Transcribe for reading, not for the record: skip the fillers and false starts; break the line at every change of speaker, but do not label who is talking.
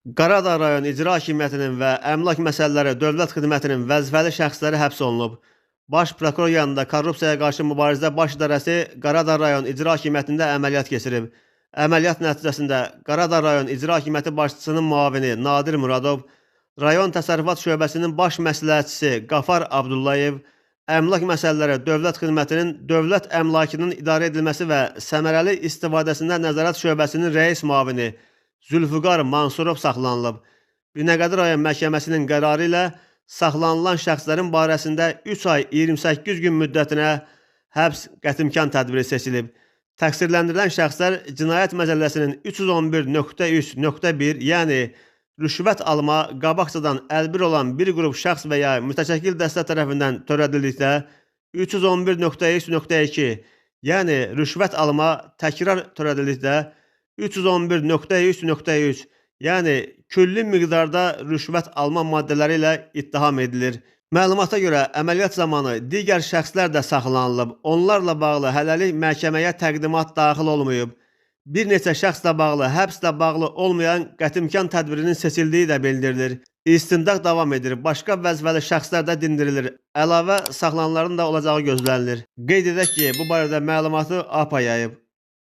Qaradağ rayon İcra Hakimiyyətinin və Əmlak Məsələləri Dövlət Xidmətinin vəzifəli şəxsləri həbs olunub. Baş prokuror yanında Korrupsiyaya qarşı mübarizə Baş İdarəsi Qaradağ rayon İcra Hakimiyyətində əməliyyat keçirib. Əməliyyat nəticəsində Qaradağ rayon İcra Hakimiyyəti başçısının müavini Nadir Muradov, rayon Təsərrüfat Şöbəsinin baş məsləhətçisi Qafar Abdullayev, Əmlak Məsələləri Dövlət Xidmətinin Dövlət Əmlakının İdarə Edilməsi və Səmərəli İstifadəsində Nəzarət Şöbəsinin rəis müavini Zülfüqar Mansurov saxlanılıb. Binəqədi rayon məhkəməsinin qərarı ilə saxlanılan şəxslərin barəsində 3 ay 28 gün müddətinə həbs qətimkan tədbiri seçilib. Təqsirləndirilən şəxslər Cinayət Məcəlləsinin 311.3.1, yəni rüşvət alma qabaqcadan əlbir olan bir qrup şəxs və ya mütəşəkkil dəstə tərəfindən törədildikdə, 311.3.2, yəni rüşvət alma təkrar törədildikdə, 311.3.3, yəni külli miqdarda rüşvət alma maddələri ilə ittiham edilir. Məlumata görə əməliyyat zamanı digər şəxslər də saxlanılıb. Onlarla bağlı hələlik məhkəməyə təqdimat daxil olmayıb. Bir neçə şəxslə bağlı həbslə bağlı olmayan qətimkan tədbirinin seçildiyi də bildirilir. İstintaq davam edir. Başqa vəzifəli şəxslər də dindirilir. Əlavə saxlanılanların da olacağı gözlənilir. Qeyd edək ki, bu barədə məlumatı APA yayıb.